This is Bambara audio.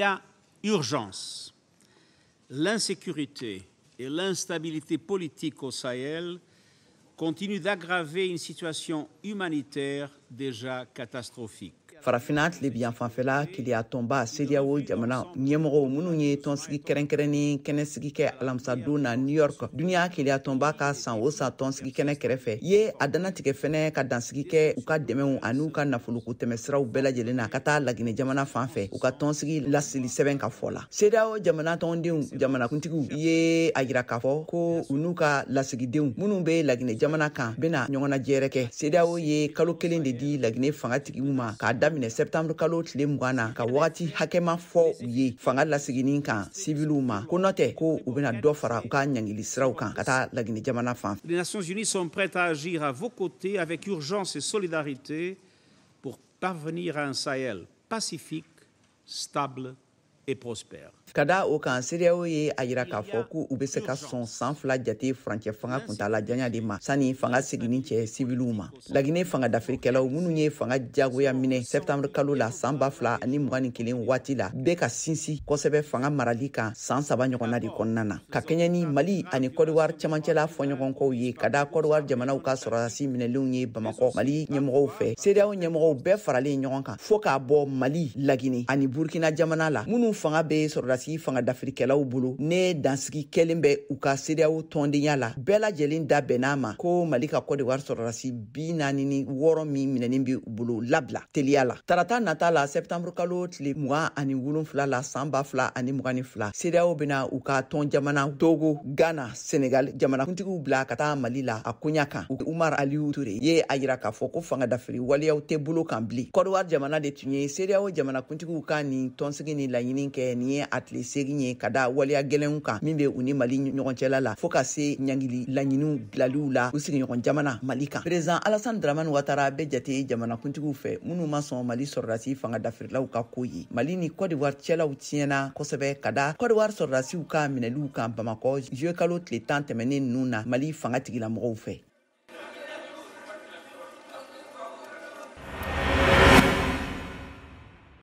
y a urgence. L'insécurité et l'instabilité politique au Sahel continuent d'aggraver une situation humanitaire déjà catastrophique. Farafina tilebiyan fanfɛla keleya tɔnba CEDEAO jamana ɲɛmɔgɔw minnu ye tɔnsigi kɛrɛnkɛrɛnnen kɛnɛsigi kɛ alamisadon na New York, duniya keleya tɔnba ka san o san tɔnsigi kɛnɛ kɛrɛfɛ, ye a dannatigɛ fɛnɛ ka dansigi kɛ u ka dɛmɛw an'u ka nafoloko tɛmɛsiraw bɛɛ lajɛlen na ka taa Laginɛ jamana fan fɛ, u ka tɔnsigi laseli sɛbɛn ka fɔ la. CEDEAO jamana tɔndenw jamanakuntigiw ye a yira k'a fɔ ko u n'u ka lasigidenw minnu bɛ Laginɛ jamana kan bɛna ɲɔgɔnnajɛrɛ kɛ. CEDEAO ye kalo 1 de di Laginɛ fangatigiw ma k'a daminɛ septembre kalo tile 20 na, ka wagati hakɛma fɔ u ye fanga lasiginin kan siviliw ma, ko nɔ tɛ ko u bɛna dɔ fara u ka ɲangili siraw kan ka taa Laginɛ jamana fan. Les Nations Unies sont prêtes à agir à vos côtés avec urgence et solidarité pour parvenir à un Sahel pacifique, stable et prospère. Ka da o kan, CEDEAO ye a yira k'a fɔ ko u bɛ se ka sɔn san 2 jate furancɛ fanga kuntala janya de ma sani fanga seginni cɛ siviliw ma. Laginɛ fanga dafirikɛlaw minnu ye fanga jagoya minɛ septembre kalo la san 2021 waati la, bɛ ka sinsin kosɛbɛ fanga marali kan san 3 ɲɔgɔnna de kɔnɔna na, ka kɛɲɛ ni Mali ani Kɔdiwari cɛmancɛla fɔɲɔgɔnkɔw ye, ka da Kɔdiwari jamanaw ka sɔrɔdasi minɛlenw ye Bamakɔ Mali ɲɛmɔgɔw fɛ. CEDEAO ɲɛmɔgɔw bɛɛ faralen ɲɔgɔn kan, fo k'a bɔ Mali, Laginɛ ani Burkina jamana la, minnu fanga bɛ sɔrɔdasi fanga dafirikɛlaw bolo ne dansigi kɛlen bɛ u ka CEDEAO tɔndenya la, bɛɛ lajɛlen da bɛnn'a ma ko Mali ka Kɔdiwari sɔrɔdasi 46 min minɛnen bɛ u bolo labila teliya la. Tarata nata la, septembre kalo tile 27 la san 2022, CEDEAO bɛna u ka tɔn jamana Togo, Ghana, Senegal jamanakuntigiw bila ka taa Mali la a koɲa kan. Umar Aliyu Ture ye a yira k'a fɔ ko fanga dafiri waleyaw tɛ bolo kan bilen. Kɔdiwari jamana de tun ye CEDEAO jamanakuntigiw ka nin tɔnsigi ni laɲini kɛ. Nin ye a tile 8 ye ka da waleya gɛlɛnw kan min bɛ u ni Mali ɲɔgɔncɛla la, fo ka se ɲangili laɲiniw bilaliw la u sigiɲɔgɔn jamana Mali kan. Président Alassane Dramane Ouattara bɛ jate jamanakuntigiw fɛ minnu ma sɔn Mali sɔrɔdasi fanga dafirilaw ka ko ye. Mali ni Kɔdiwari cɛlaw tiɲɛna kosɛbɛ ka da Kɔdiwari sɔrɔdasiw ka minɛliw kan Bamakɔ juillet kalo tile 10 tɛmɛnen ninnu na Mali fanga tigilamɔgɔw fɛ.